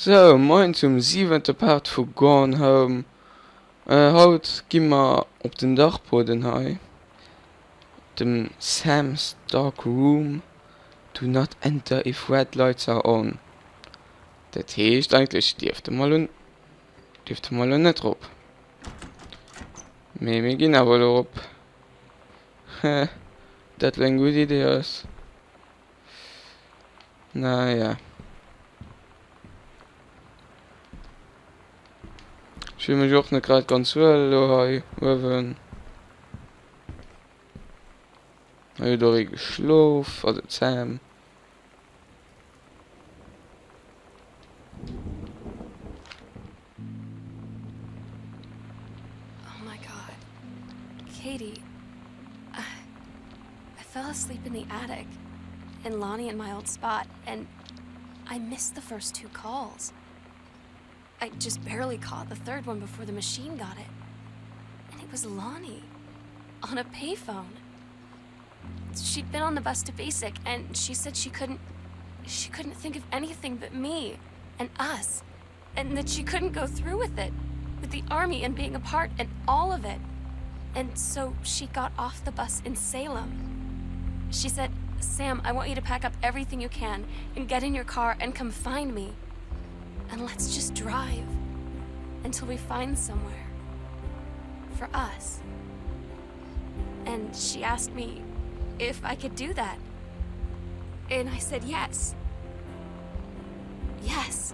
Sou, moien zum siwente Part vu Gone Home. Haut gi mer op den Dachboden hei, dem Sam's Dark Room. Do not enter if red lights are on. Dat heescht eigentlech dierfte mer elo, dierfte mer elo net rop. Mee mir ginn awer elo rop. Heh, dat elo eng gutt Idee ass. Naja. Ech fille mech och net grad ganz wuel elo hei uewen. Hei huet och ee geschlof, also d'Sam. Oh my god. Katie. I, I fell asleep in the attic. And Lonnie in my old spot, and I missed the first two calls. I just barely caught the third one before the machine got it. And it was Lonnie. On a payphone. She'd been on the bus to basic, and she said she couldn't. She couldn't think of anything but me and us, and that she couldn't go through with it, with the army and being apart and all of it. And so she got off the bus in Salem. She said, Sam, I want you to pack up everything you can and get in your car and come find me. And let's just drive until we find somewhere. For us. And she asked me if I could do that. And I said yes. Yes.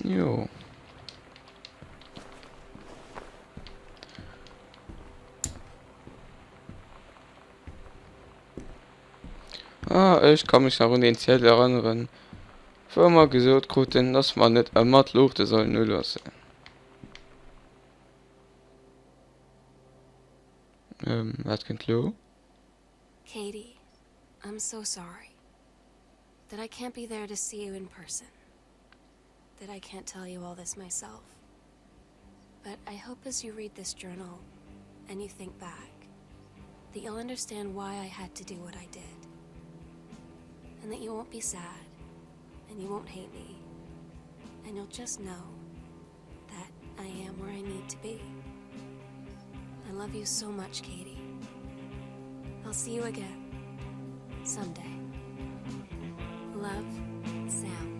Jo. Ah, ech ka mech nach un deen Ziedel erënneren, wou mer gesot kruten, dass mer net ëmmer d'Luuchte sollen uloossen. Ähm, wat kënnt lo? Katie, I'm so sorry that I can't be there to see you in person. That I can't tell you all this myself. But I hope as you read this journal and you think back, that you'll understand why I had to do what I did. And that you won't be sad, and you won't hate me, and you'll just know that I am where I need to be. I love you so much, Katie. I'll see you again. Someday. Love, Sam.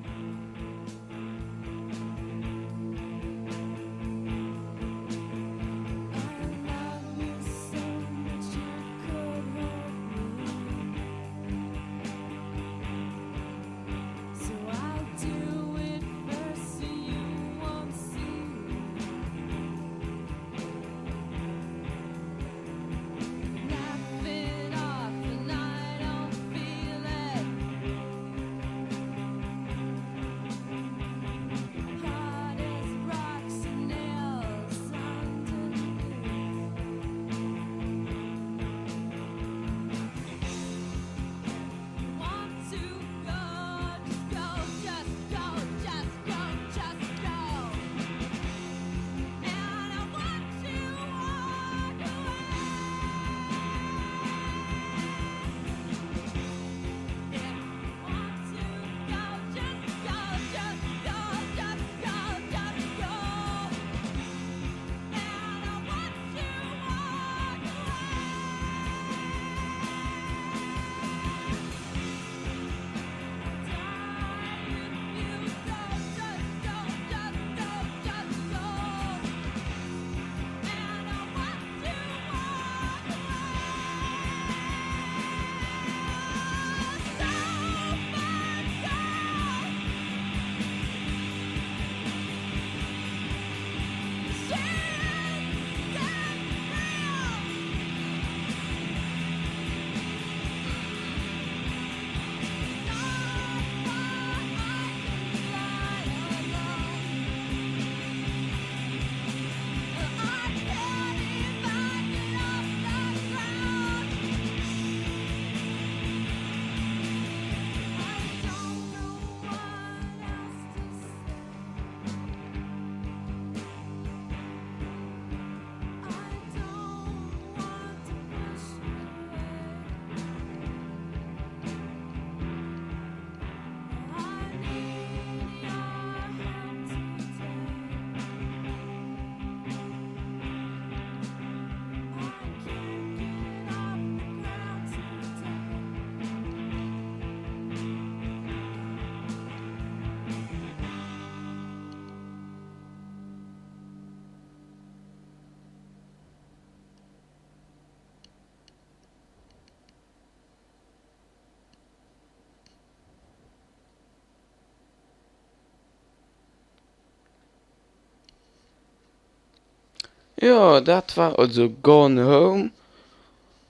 Jo, dat war also Gone Home.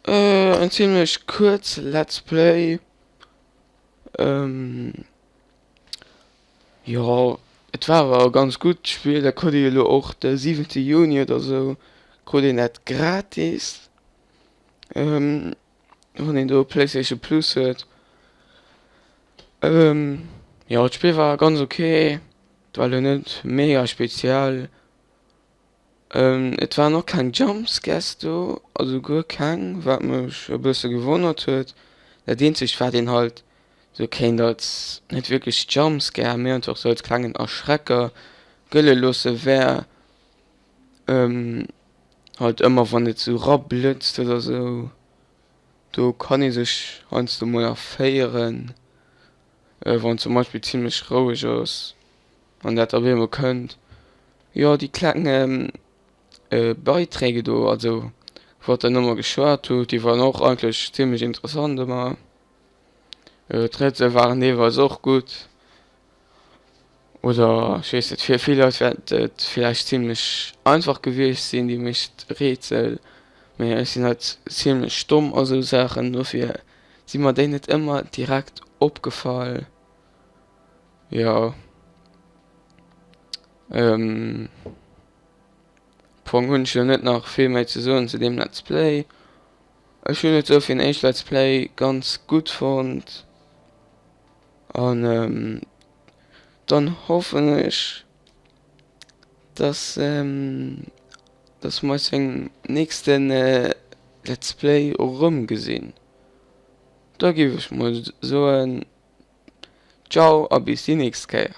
En zimlech kuerz Let's Play. Jo, et war awer e ganz gutt Spill. Dat krut ee jo elo och de siwente Juni oder sou krut een dat gratis, wann een do Playstation Plus huet. Jo, d'Spill war ganz ok, et war elo net mega speziell. Et waren och keng Jumpscares do, also guer keng, wat mech e bësse gewonnert huet. Dat eenzegt wat een halt sou kéint als net wierklech Jumpscare, mee einfach sou als klengen Erschrecker gëlle loosse wär halt ëmmer wann et sou rablëtzt oder sou, do kann ee sech heiansdo mol erféieren, wann zum Beispill zimlech roueg ass. Wann dat op eemol kënnt. Jo, déi kleng Beiträge do, also wat der ëmmer geschwat hutt, déi waren och eigentlech zimlech interessant ëmmer. D'Rätsel waren deelweis och gutt. Oder ech weess net, fir vill Leit wäert et villäicht zimlech einfach gewiescht sinn, déi meescht Rätsel, mee ech sinn halt zimlech domm a sou Saachen, dofir si mer déi net ëmmer direkt opgefall. Jo. Am Fong hunn ech lo net nach vill méi ze soen zu deem Let's Play. Ech hunn et sou fir en éischt Let's Play ganz gutt fonnt. An dann hoffen ech, dass dass mer eis engem nächsten Let's Play erëmgesinn. Da géif ech mol soen. Ciao a bis déi nächst Kéier.